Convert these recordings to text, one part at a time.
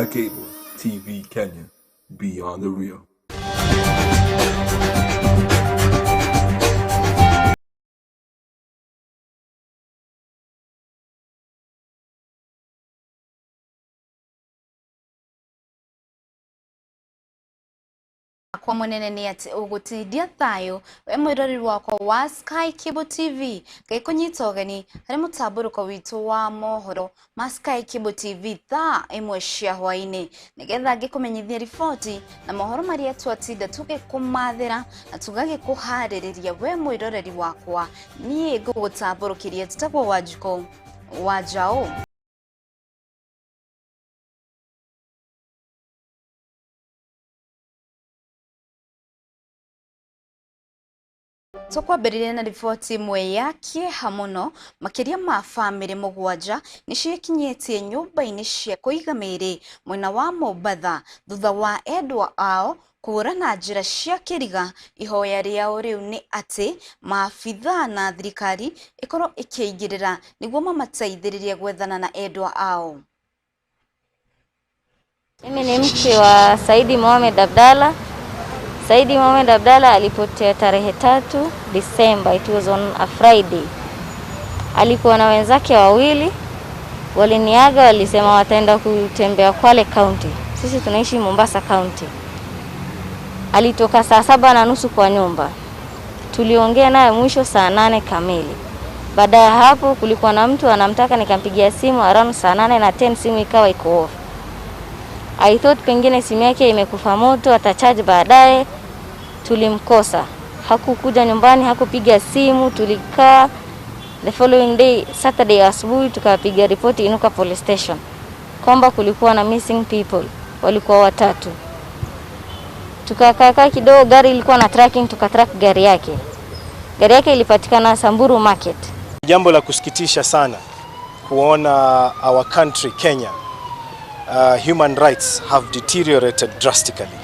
Sky Cable TV Kenya, beyond the real. Kwa munene ni ati ugutindia thayo we mwiroreri wakwa wa Sky Cable TV ngikunyita ugeni hari mutamburuko witu wa mohoro ma Sky Cable TV thaa imwe cia hwaini nigetha ngikumenyithia riboti na mohoro maria twatinda tugikumathira na tugagikuhaririria we mwiroreri wakwa. Nie ngugutamburukiria njitagwo Wanjikũ wa Njaũ. Tukwambĩrĩria na riboti ĩmwe ya kĩeha mũno. Makĩria ma bamĩrĩ mũgwanja nĩciĩkinyĩtie nyũmba-inĩ cia kũiga mĩĩrĩ mwena wa Mombatha thutha wa endwa ao kũũra na njĩra cia kĩriga. Ihoya rĩao rĩu nĩ atĩ maabithaa na thirikari ĩkorwo ĩkĩingĩrĩra nĩguo mamateithĩrĩrie gwethana na endwa ao. Mimi ni mke wa Saidi Mohamed Abdalla. Saidi Mohamed Abdalla alipotea tarehe 3 Disemba, it was on a Friday. Alikuwa na wenzake wawili, waliniaga, walisema wataenda kutembea Kwale County. Sisi tunaishi Mombasa County. Alitoka saa 7:30 kwa nyumba. Tuliongea naye mwisho saa 8 kamili. Baada ya hapo kulikuwa na mtu anamtaka, nikampigia simu around saa 8:10, simu ikawa iko off. I thought pengine simu yake imekufa moto, atacharge baadaye. Tulimkosa. Hakukuja nyumbani, hakupiga simu, tulikaa. The following day, Saturday asubuhi, tukapiga ripoti Inuka Police Station kwamba kulikuwa na missing people, walikuwa watatu. Tukakaa kidogo, gari ilikuwa na tracking, tukatrack gari yake. Gari yake ilipatikana Samburu Market. Jambo la kusikitisha sana kuona our country Kenya, human rights have deteriorated drastically.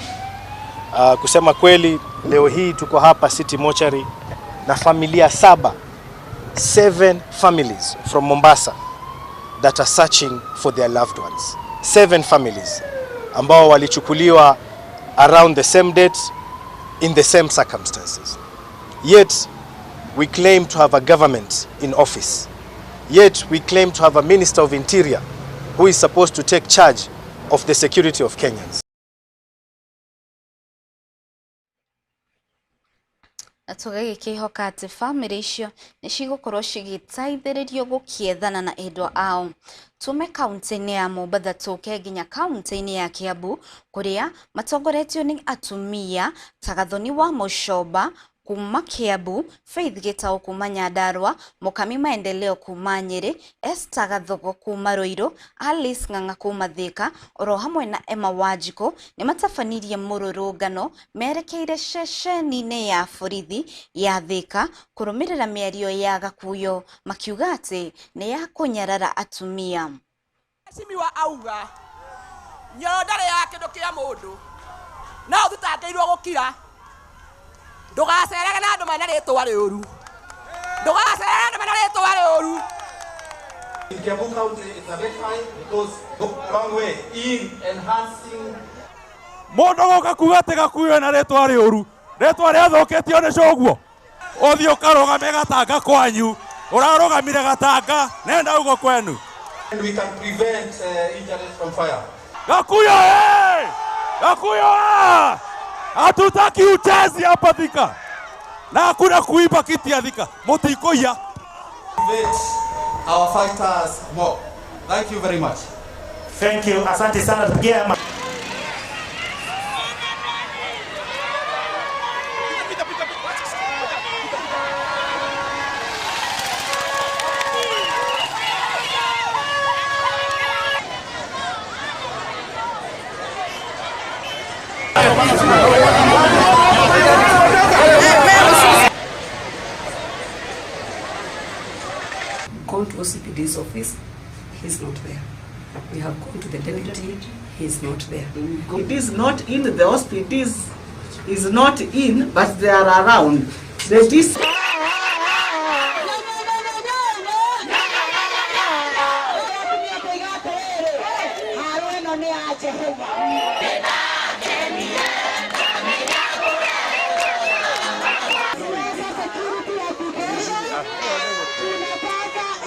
Kusema kweli, leo hii tuko hapa City Mortuary na familia 7, 7 families from Mombasa that are searching for their loved ones. 7 families ambao walichukuliwa around the same date in the same circumstances. Yet we claim to have a government in office. Yet we claim to have a Minister of Interior who is supposed to take charge of the security of Kenyans. Na tũgagĩkĩhoka atĩ bamĩrĩ icio nĩ cigũkorwo cigĩteithĩrĩrio gũkĩethana na endwa ao. Tume kaunti-inĩ ya Mombatha tũke nginya kaunti-inĩ ya Kiambu kũrĩa matongoretio nĩ atumia ta Gathoni wa Mũcomba kuma Kiambu, Faith Gitau kuma Nyandarua, Mukami Maendeleo kuma Nyeri, Esther Gathogo kuma Ruiru, Alice Ng'ang'a kuma Thika, oro hamwe na Emma Wanjikũ nĩ matabanirie mũrũrũngano merekeire ceceni-inĩ ya borithi ya Thika kũrũmĩrĩra mĩario ya Gakuyo makiuga atĩ nĩ ya kũnyarara atumia. Mheshimiwa auga nyoro ndarĩ ya kĩndũ kĩa mũndũ no ũthitangĩirwo gũkira. Ndugacerage na andu mena ritwa riuru. Ndugacerage na andu mena ritwa riuru. In Kiambu County, it's a bit high because go a long way in enhancing. Mundu goka kuga ati Gakuyo na ritwa riuru. Ritwa riathukitio ni coguo. Uthii ukarugame Gatanga kwanyu. Urarugamire Gatanga, nenda ugo kwenu. And we can prevent injuries from fire. Gakuyo eh! Gakuyo ah! Hatutaki uchezi hapa Thika. Na hakuna kuiba kiti ya Thika. Mutikoia. Our fighters more. Thank you very much. Thank you. Asante sana. Tupigie. Gone to OCPD's office, he's not there. We have gone to the deputy, he's not there. It is not in the hospital, is not in, but they are around. The DC Ĩno nĩ ya Jehova.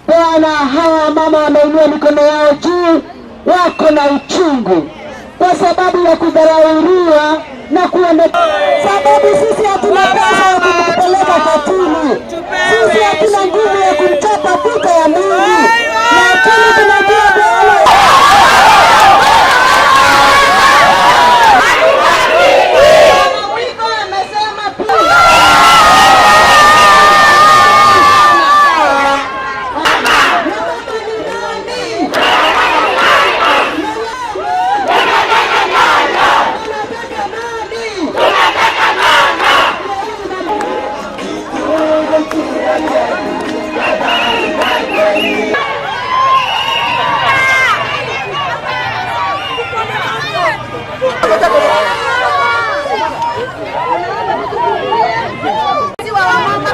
Bwana, hawa mama wameinua mikono yao juu, wako na uchungu kwa sababu ya kudharauliwa na kuone, sababu sisi hatuna pesa ya kumpeleka katini, sisi hatuna nguvu ya kumchapa vita ya mwili, lakini tunajua Bwana.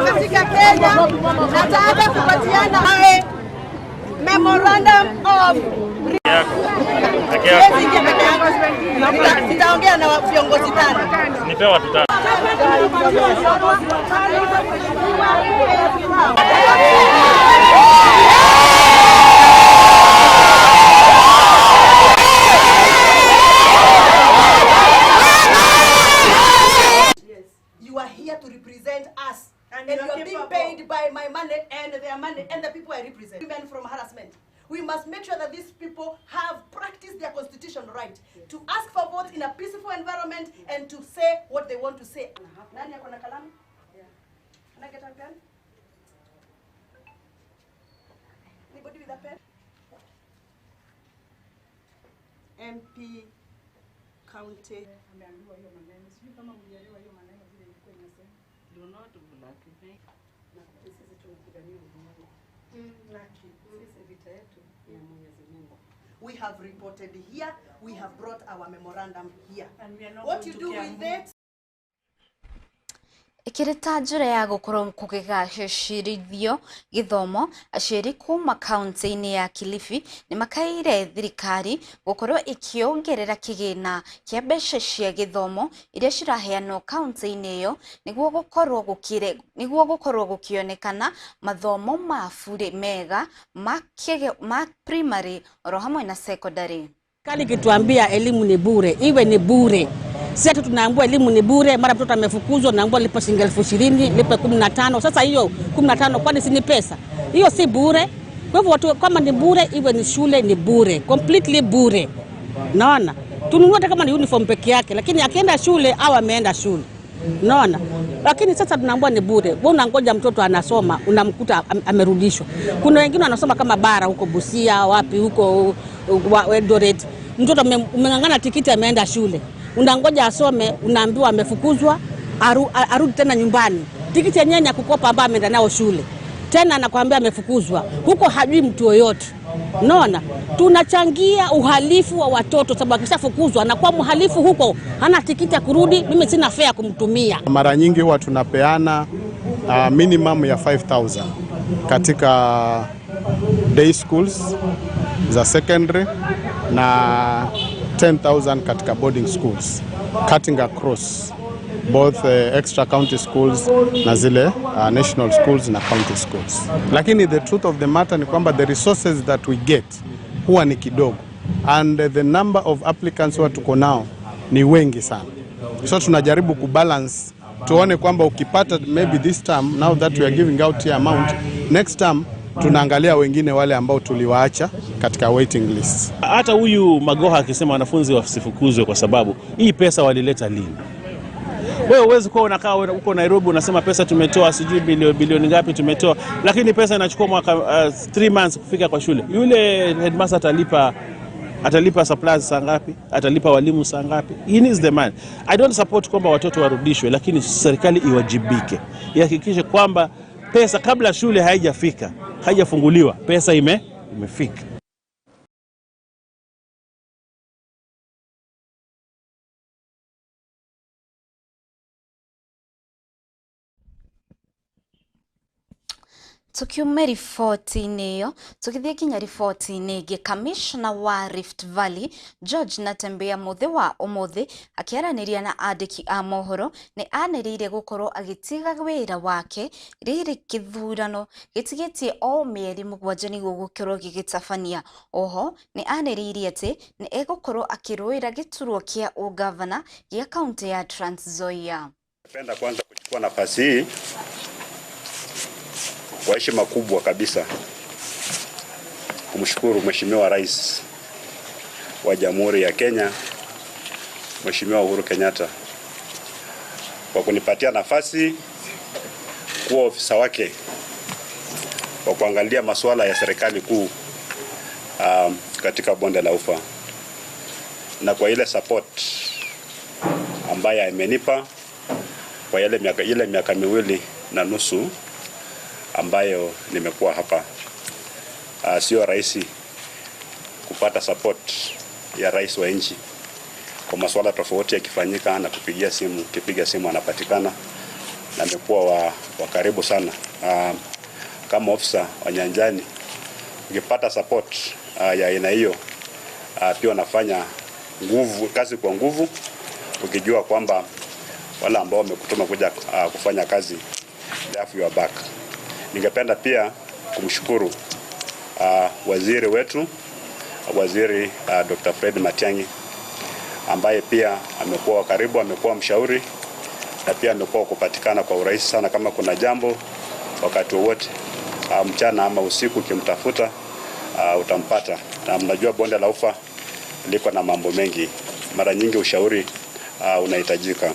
Katika Kenya nataka kupatiana memorandum of nitaongea na viongozi tano. Nipewa watu tano. You are here to represent us. And you are being paid by my money and their money and the people I represent. Women from harassment. We must make sure that these people have practiced their constitutional right to ask for votes in a peaceful environment and to say what they want to say. Nani ako na kalamu? Yeah. Can I get a pen? Anybody with a pen? MP County. We have reported here, we have brought our memorandum here. And we are not what you do with it? Ĩkĩrĩ ta njĩra ya gũkorwo kũgĩgacĩrithio gĩthomo, aciari kuma kaunti-inĩ ya Kilifi nĩ makaĩire thirikari gũkorwo ĩkĩongerera kĩgĩna kĩa mbeca cia gĩthomo iria ciraheanwo kaunti-inĩ ĩyo nĩguo gũkorwo gũkĩonekana mathomo ma bure mega ma primary oro hamwe na secondary. Serikali ikituambia elimu ni bure, iwe ni bure. Sisi tu tunaambiwa elimu ni bure, mara mtoto amefukuzwa naambiwa lipa shilingi 20,000, lipa 15. Sasa hiyo 15 kwani si ni pesa? Hiyo si bure. Kwa hivyo watu kama ni bure, iwe ni shule ni bure, completely bure. Naona tununue hata kama ni uniform peke yake, lakini akienda shule au ameenda shule. Naona. Lakini sasa tunaambiwa ni bure. Wewe unangoja mtoto anasoma, unamkuta amerudishwa. Kuna wengine wanasoma kama bara huko Busia, wapi huko Eldoret. Mtoto umeng'ang'ana tikiti ameenda shule. Unangoja asome, unaambiwa amefukuzwa, arudi tena nyumbani. Tikiti yenyewe ni ya kukopa ambayo ameenda nao shule. Tena anakuambia amefukuzwa. Huko hajui mtu yoyote. Unaona? Tunachangia uhalifu wa watoto sababu akishafukuzwa anakuwa mhalifu huko, hana tikiti ya kurudi, mimi sina fare kumtumia. Mara nyingi huwa tunapeana minimum ya 5,000 katika day schools za secondary na 10,000 katika boarding schools, cutting across both extra county schools na zile national schools na county schools. Lakini the truth of the matter ni kwamba the resources that we get huwa ni kidogo, and the number of applicants huwa tuko nao ni wengi sana. So tunajaribu kubalance tuone kwamba ukipata maybe this term, now that we are giving out here amount, next term tunaangalia wengine wale ambao tuliwaacha katika waiting list. Hata huyu Magoha akisema wanafunzi wasifukuzwe kwa sababu hii pesa walileta lini? Wewe huwezi kuwa unakaa huko Nairobi unasema pesa tumetoa sijui bilioni ngapi tumetoa, lakini pesa inachukua mwaka 3 months kufika kwa shule. Yule headmaster atalipa supplies saa ngapi? Atalipa walimu saa ngapi? He needs the money. I don't support kwamba watoto warudishwe, lakini serikali iwajibike. Ihakikishe kwamba pesa kabla shule haijafika, haijafunguliwa, pesa imefika. Tukiume riboti-inĩ ĩyo tũgĩthiĩ nginya riboti-inĩ ĩngĩ. Kamishna wa Rift Valley George Natembeya mũthĩ wa ũmũthĩ akĩaranĩria na andĩki a mohoro nĩ anĩrĩire gũkorwo agĩtiga wĩra wake rĩrĩ kĩthurano gĩtigĩtie o mĩeri 7 nĩguo gũkorwo gĩgĩtabania. Oho nĩ anĩrĩire atĩ nĩ egũkorwo akĩrũĩra gĩturwa kĩa ũgavana gĩa kaunti ya Trans Nzoia. Napenda kwanza kuchukua nafasi hii kwa heshima kubwa kabisa kumshukuru Mheshimiwa Rais wa Jamhuri ya Kenya, Mheshimiwa Uhuru Kenyatta, kwa kunipatia nafasi kuwa ofisa wake kwa kuangalia masuala ya serikali kuu katika bonde la Ufa, na kwa ile support ambaye amenipa kwa ile miaka 2.5 ambayo nimekuwa hapa. Sio rahisi kupata support ya rais wa nchi kwa masuala tofauti yakifanyika, na kupigia simu, kipiga simu anapatikana, na amekuwa wa karibu sana. Kama ofisa wa nyanjani ukipata support ya aina hiyo, pia unafanya kazi kwa nguvu, ukijua kwamba wale ambao wamekutuma kuja kufanya kazi, they have your back. Ningependa pia kumshukuru waziri wetu, waziri Dr. Fred Matiang'i, ambaye pia amekuwa karibu, amekuwa mshauri na pia amekuwa kupatikana kwa urahisi sana. Kama kuna jambo wakati wowote, mchana ama usiku, ukimtafuta utampata. Na mnajua bonde la Ufa liko na mambo mengi, mara nyingi ushauri unahitajika.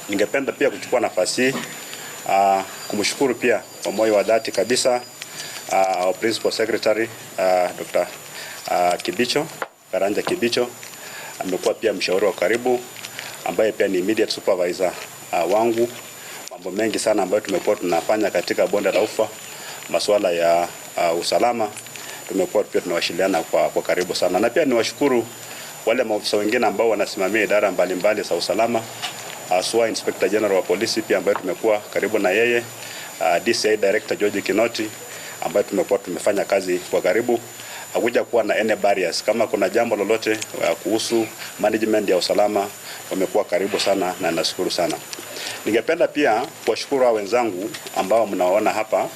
Ningependa pia kuchukua nafasi kumshukuru pia kwa moyo wa dhati kabisa our Principal Secretary Dr. Kibicho, Karanja Kibicho, amekuwa pia mshauri wa karibu, ambaye pia ni immediate supervisor wangu. Mambo mengi sana ambayo tumekuwa tunafanya katika bonde la Ufa, masuala ya usalama, tumekuwa pia tunawasiliana kwa karibu sana. Na pia niwashukuru wale maofisa wengine ambao wanasimamia idara mbalimbali za usalama, haswa Inspector General wa Polisi pia ambaye tumekuwa karibu na yeye, DCI Director George Kinoti ambaye tumekuwa tumefanya kazi kwa karibu. Hakuja kuwa na any barriers. Kama kuna jambo lolote kuhusu management ya usalama, wamekuwa karibu sana na nashukuru sana. Ningependa pia kuwashukuru wenzangu ambao mnawaona hapa,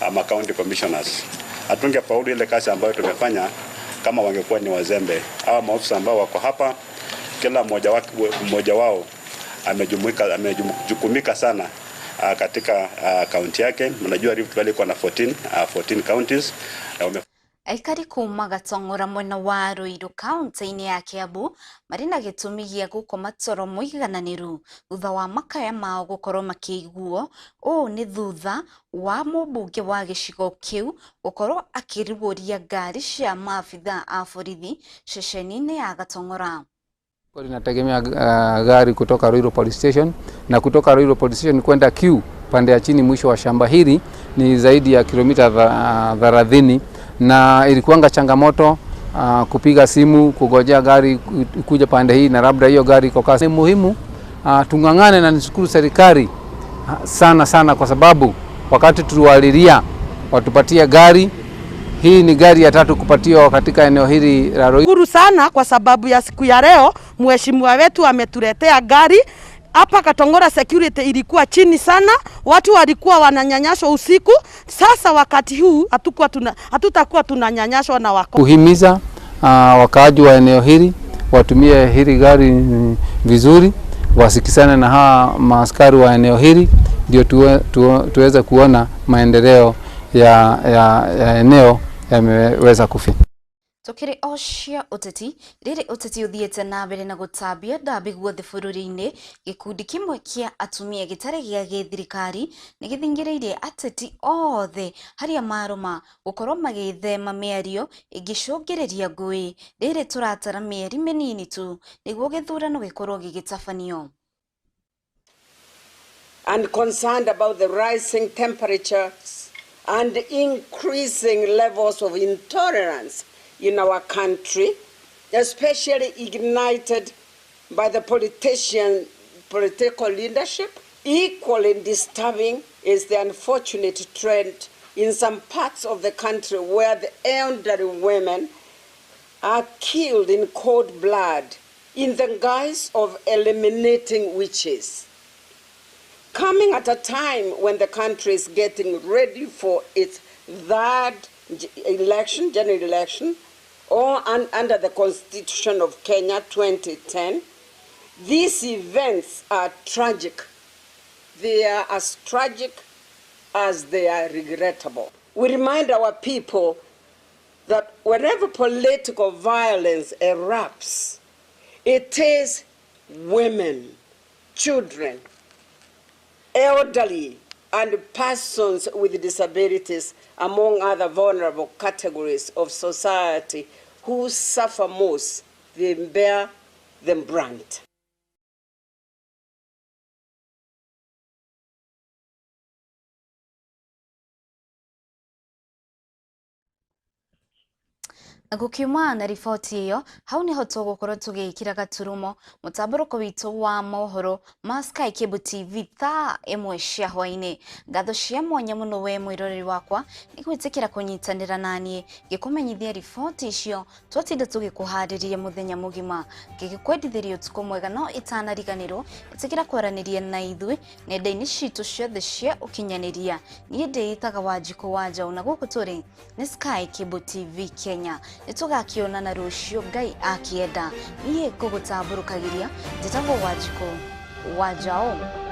ama county commissioners. Hatungefaulu ile kazi ambayo tumefanya kama wangekuwa ni wazembe. Hawa maofisa ambao wako hapa, kila mmoja wao amejukumika sana katika kaunti yake. Mnajua Rift Valley iko na 14 counties. Aikari kuma Gatong'ora mwena wa Ruiru kaunti-inĩ ya Kiambu marĩ na gĩtũmi gĩa gũkoma toro mũigananĩru thutha wa makaya mao gũkorwo makĩiguo. Ũũ nĩ thutha wa mũmbunge wa gĩcigo kĩu gũkorwo akĩrugũria ngari cia maabithaa a borithi ceceni-inĩ ya Gatong'ora. Linategemea gari kutoka Ruiru Police Station, na kutoka Ruiru Police Station kwenda Q pande ya chini mwisho wa shamba hili ni zaidi ya kilomita 30, na ilikuanga changamoto kupiga simu kugojea gari kuja pande hii, na labda hiyo gari iko kasi. Ni muhimu tungangane, na nishukuru serikali sana sana kwa sababu wakati tuliwalilia watupatia gari. Hii ni gari ya tatu kupatiwa katika eneo hili la Ruiru. Shukuru sana kwa sababu ya siku ya leo mheshimiwa wetu ametuletea gari. Hapa Katongora security ilikuwa chini sana, watu walikuwa wananyanyaswa usiku. Sasa wakati huu hatutakuwa tunanyanyaswa na wako. Kuhimiza wakaaji wa eneo hili watumie hili gari vizuri, wasikisane na hawa maaskari wa eneo hili, ndio tuweze kuona maendeleo ya eneo yameweza kufika. Tukiri o cia uteti riri uteti uthiete na mbere na gutambia ndambi guothe bururi-ini, gikundi kimwe kia atumia gitari gia githirikari ni githingiriirie ateti othe haria maruma gukorwo magithema miario ingicungiriria ngui. Riri turatara mieri minini tu niguo githurano gikorwo gigitabanio. And concerned about the rising temperatures and increasing levels of intolerance in our country, especially ignited by the political leadership. Equally disturbing is the unfortunate trend in some parts of the country where the elderly women are killed in cold blood in the guise of eliminating witches. Coming at a time when the country is getting ready for its third election, general election, or under the Constitution of Kenya 2010, these events are tragic. They are as tragic as they are regrettable. We remind our people that whenever political violence erupts, it is women, children, elderly, and persons with disabilities, among other vulnerable categories of society, who suffer most. They bear the brunt. Gukiuma na riboti iyo hau niho tugukorwo tugikira gaturumo mutamburuko witu wa mohoro ma Sky Cable TV thaa 1 cia hwaini. Ngatho cia mwanya muno we mwiroreri wakwa ni gwitikira kunyitanira nanie gikumenyithia riboti icio twatinda tugikuhariria muthenya mugima ngigikwendithiria utuku mwega no itanariganirwo itikira kwaraniria na ithui nenda-ini citu ciothe cia ukinyaniria. Niĩ ndĩitaga Wanjikũ wa Njaũ na gũkũ tũrĩ nĩ Sky Cable TV Kenya. Nĩtũgakĩonana rũciũ Ngai akĩenda. Niĩ ngũgũtambũrũkagĩria njĩtagwo Wanjikũ wa Njaũ.